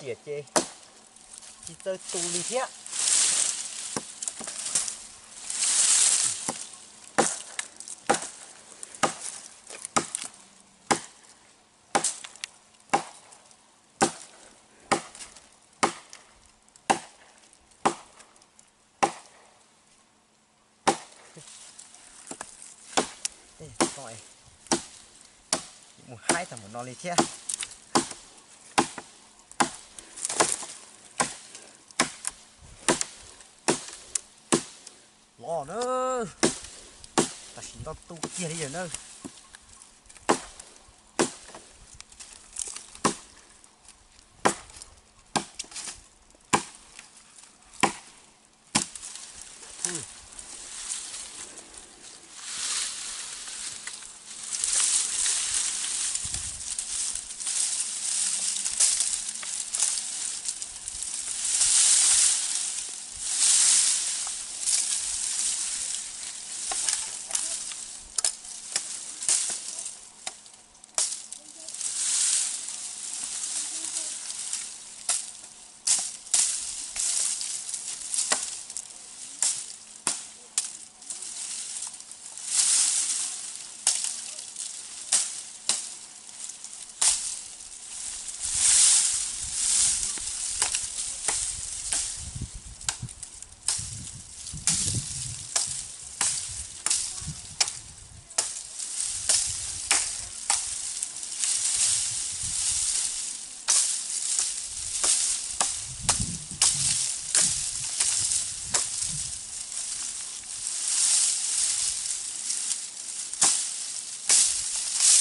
riam ces tsis txawj tu li thiab. Mus haib tag mus no li thiab. Los na, tam sim no tu kiag li lawm na.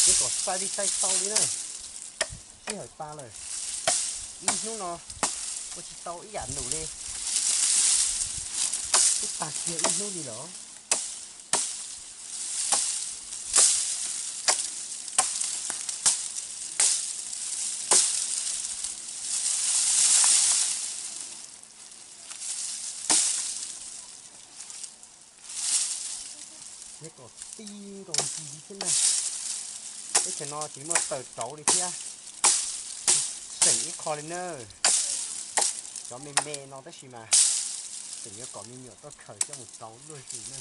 Ces kom xais li xais tau li na. Sij hawm tas lawm, ib hnub no ua tsis tau ib yam num li. Twb tag kiag ib hnub li lawm. Neb kom tij nkaus ntsis li thiab na. Teb chaws no tsis muaj taws rauv li thiab. Seem ib qho li na. Cov me me no tab sis mas tseem yuav kom me nyuam tuaj khaws coj mus rauv luaj zis na.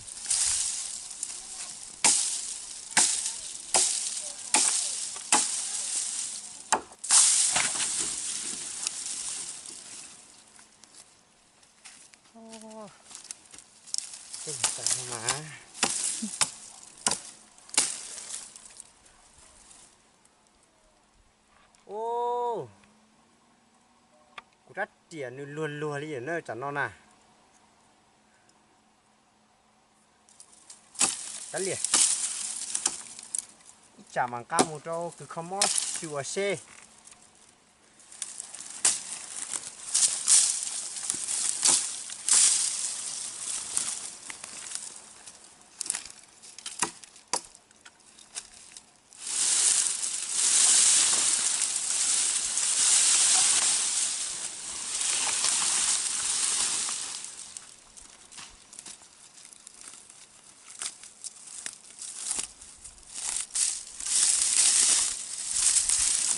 Ub, kuv rab riam nws luag luag li na tsam no na. Kav liam, ib tsam mam nqa mus rau kws kho mob xyuas seb.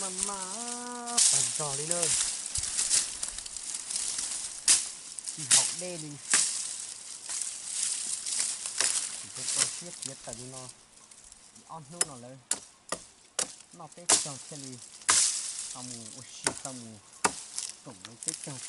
Maj maj tas zog li na. Tsis haum dej li. Tsis tau siab tiav tawm li no. Ob hnub no lawv noj peb caug thiaj li tau mus ua si tau mus koom lawv peb caug.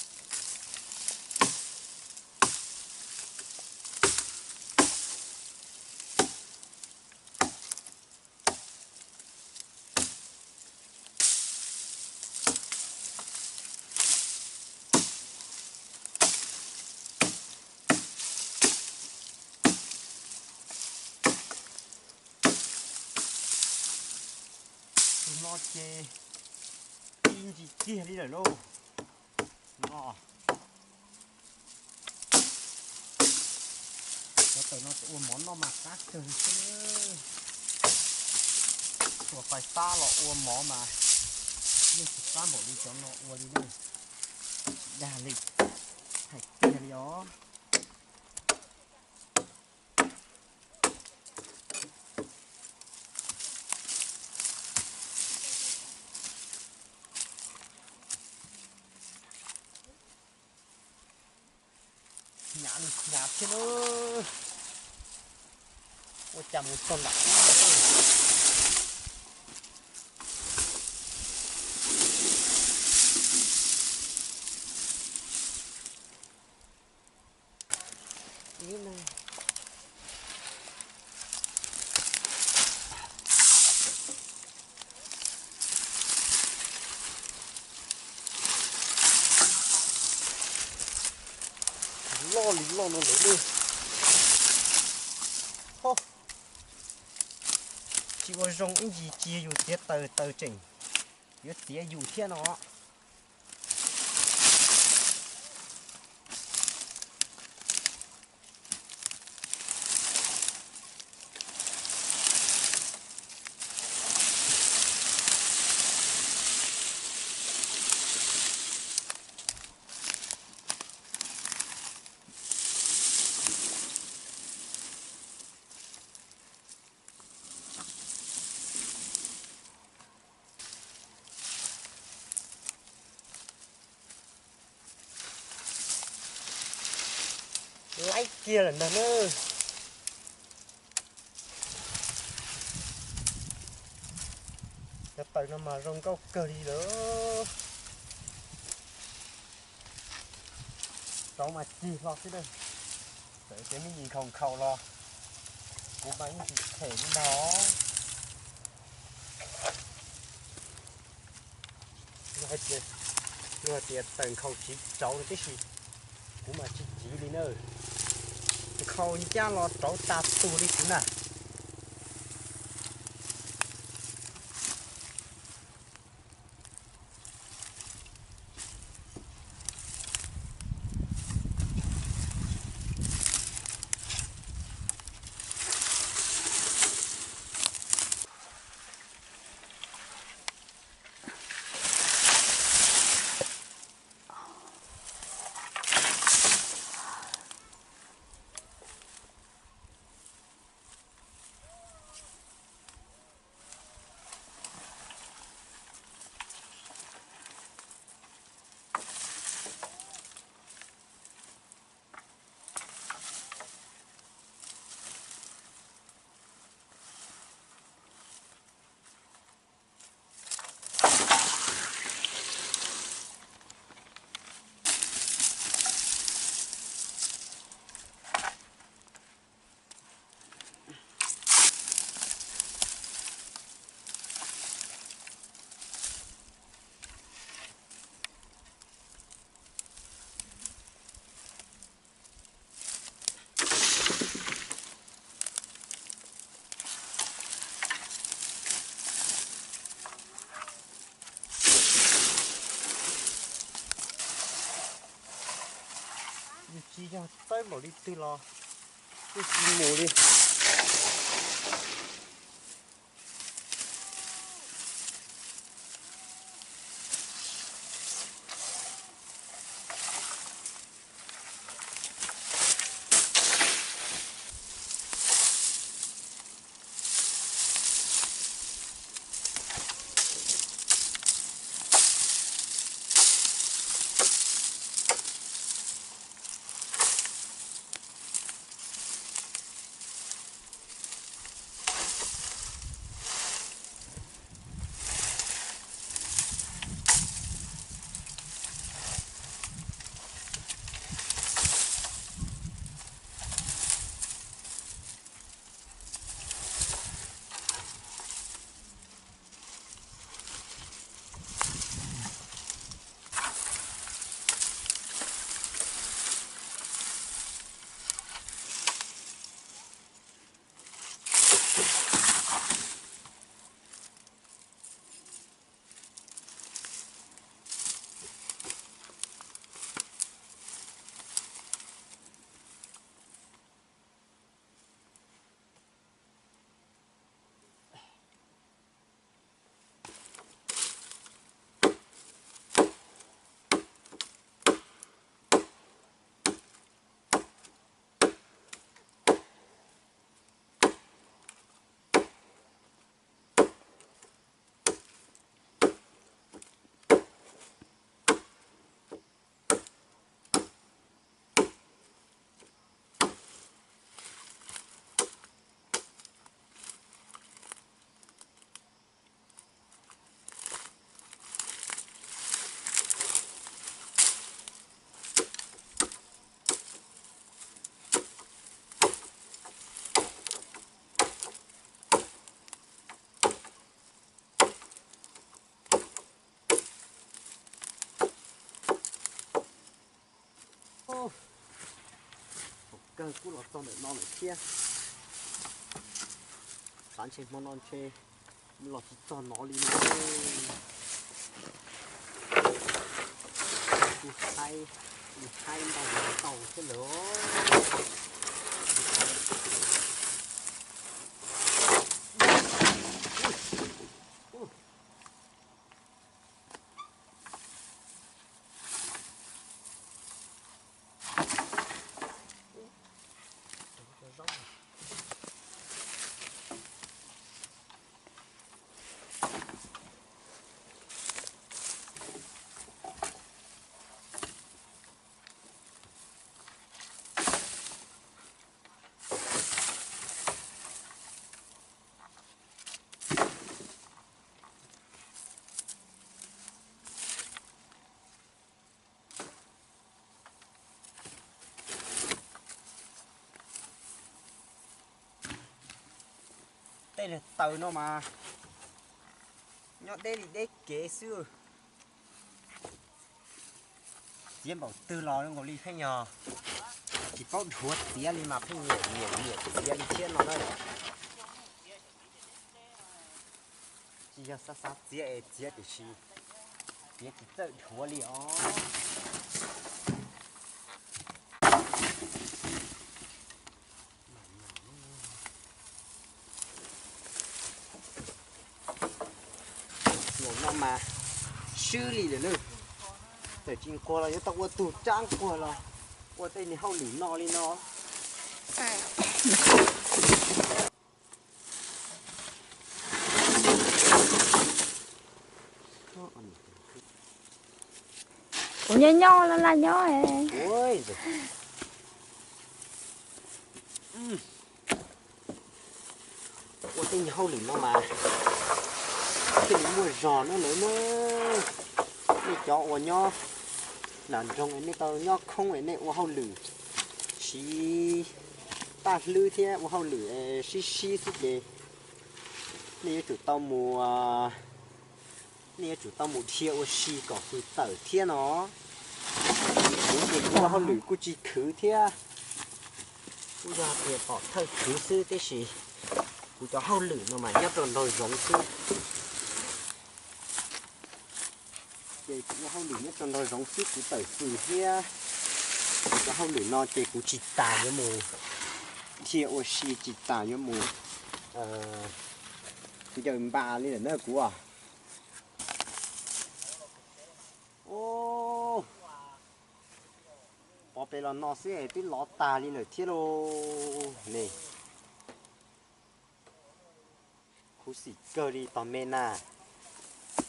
Tus no ces ib ntsis kiag li lawm lauj. No, cov tawm no ua mov noj mas qab kawg li thiab. Txhua fais fab los ua mov mas yeej tsis qab npaum li cov no ua li na. Tsis dag li, hais tiag li os. Hnyav li hnyav thiab na. Ua cas mus txog nram loj li loj no lawm. Tsis ua zoo ib ntsis cia yus txiav taws, taws tseem yuav txiav yus thiab no. Laib kiag lawm ntag na. Cov taws no mas zoo nkauj kawg li lawm. Rauv mas cig hlo xwb na. Txawm tias me nyuam nkhaus nkhaus los kuv mas yeej tsis them li ntag. Yog hais tias taws nkhaus tsis rauv no tib si, kuv mas tsis civ li na. Nkhaus ncaj los rauv tas tus li kuv na. Yus tsis yog tawb npaum li twg los yeej tsis mus li. Kawg kuj los txog ntawm no lawm thiab. Xav ntshe hmo no ntshe los tsis txog no li no. Kuv haib, kuv haib ntau ntau thiab lawm. Tej niag taws no mas nyob deb li deb kev xwb. Txiav npaum twg los nkaus li pheej yog tsis paub dhuav txiav li mas pheej nyiam nyiam nyiam txiav li thiab no na. Tsis yog xav xav txiav es txiav tiam sis txiav tsis txawj dhuav li os. Zaum no mas swb li lawm na. Txawm tsis nquag los yuav tau ua tug tsab nquag los ua tej niag hauj lwm no li no. Kuv nyob nyob laj laj nyob. Ua tej hauj lwm no mas thiaj li muaj zog na lawv na. Nej cov uas nyob nram nroog es nej tau nyob khoob es nej ua hauj lwm siv paj hlwb thiab ua hauj lwm sib sib xwb ces nej yuav tsum tau mus, nej yuav tsum tau mus dhia ua si kom hws tawm thiab no. Kuv ces kuv ua hauj lwm kuj tsis khwv thiab, kuj yog tias pom thawj khwv xwb tiam sis kuv cov hauj lwm no mas nyob rau nraum zoov xwb. Ces kuv ua hauj lwm nyob rau nraum zoov xwb kuv tawm fws thiab. Kuv cov hauj lwm no ces kuv tsis tas yuav mus dhia ua si, tsis tas yuav mus ncaws npas li lawm na kuv. Pov pem los no xwb twb lov tag li lawm thiab lauj ne. Khuv xim kawg li tog me na.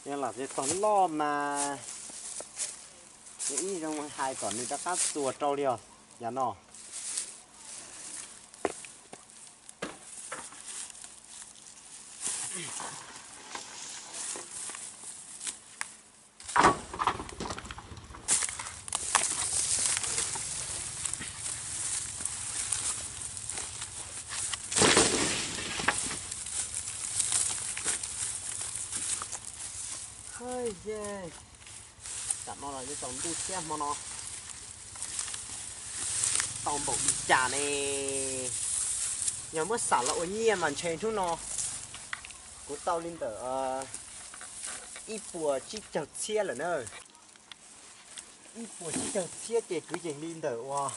Yog lam tog loj mas ib zoo hais kom nws rov qab txuas rau li os yam no. Tam no los yuav tsaus ntuj thiab hmo no tau npaum li cas ne. Yog muab xam los ua nyiaj mas ntshe hnub no kuv tau li ntawm ib puas tsib caug txhiab lawm na. Ib puas tsib caug txhiab ces kwv yees li ntawm uas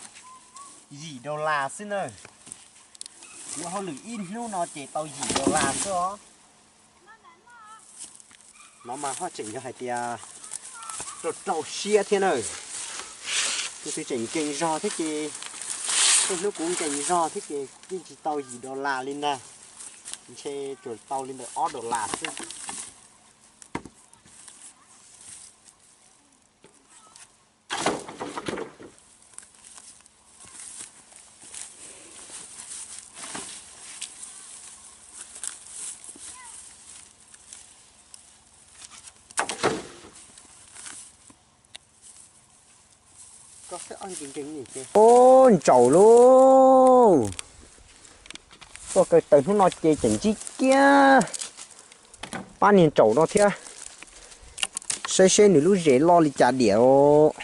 yim dollar xwb na. Kuv ua hauj lwm ib hnub no ces tau yim dollar xwb os. No mas ho tseem yog hais tias rau rau siab thiab na. Tus twg tseem nkees zog thiab ces, tej hnub kuv nkees zog thiab ces yeej tsis tau yim dollar li ntag. Ntshe tsuas tau li ntawm ob dollar xwb. Ub, ntsaum lauj. Tuaj kaw taws hnub no ces tseem ntsib kiag pab niag ntsaum no thiab. Saib seb nws lub zes loj li cas diam os.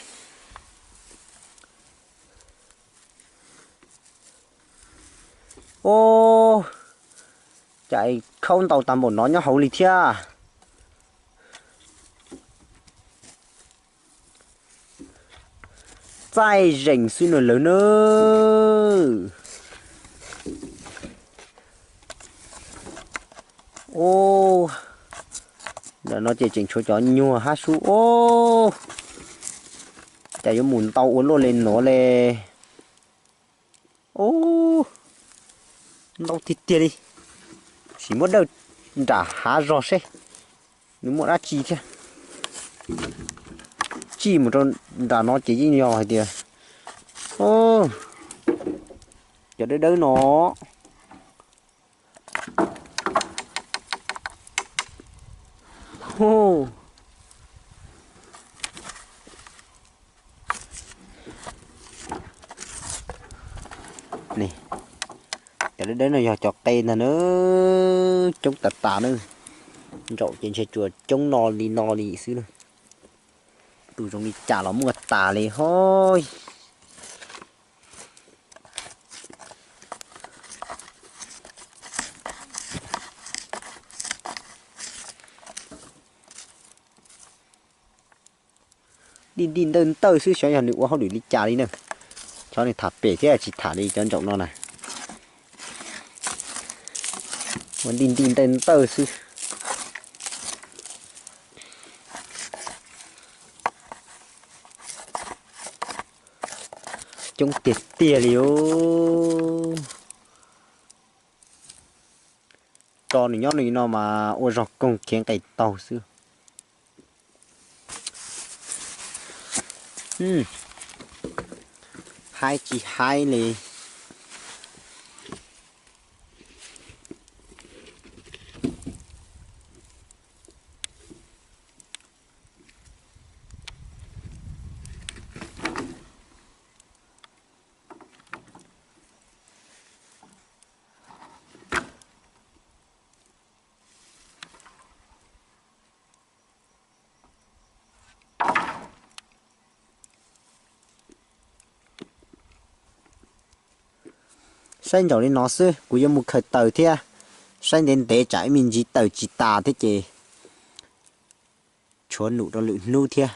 Ub, cas khaub ntau tag npaum no nyob hauv li thiab. Txaij zeem xwb no lawm na. Ub, ntawm no ces tseem tshuav cov nyuag hab sub ub. Cas yuav mus ntau ua luaj li no le. Ub, ntau tiag tiag li. Sim muab dawj nram hav zog seb nws muaj dab tsi thiab. Tsij mus rau nram no ces yeej yog hais tias, cov dawb dawb no. Cov dawb dawb no yog cov qe ntag na, coob tas tas na. Ntsaum ces ntshe tsuas coob no li no li xwb na. Tus zoo li cas los muaj tas li hov. Dij dij ntawj ntawj xwb, xyov yog nws ua hauj lwm li cas li na. Xyov nws tham pem thiab tsis tham li cov ntsaum no na. Ua dij dij ntawj ntawj xwb. Coob tiag tiag li os. Tso nws nyob nws no mas ua zog koog khiav nqes taug xwb. Haib tsis haib li. Saib ntsaum li no xwb, kuv yuav mus khaws taws thiab. Saib ntev ntev tsam ib me ntsis taws tsis tas thiab ces tshuav num rau lwm hnub thiab.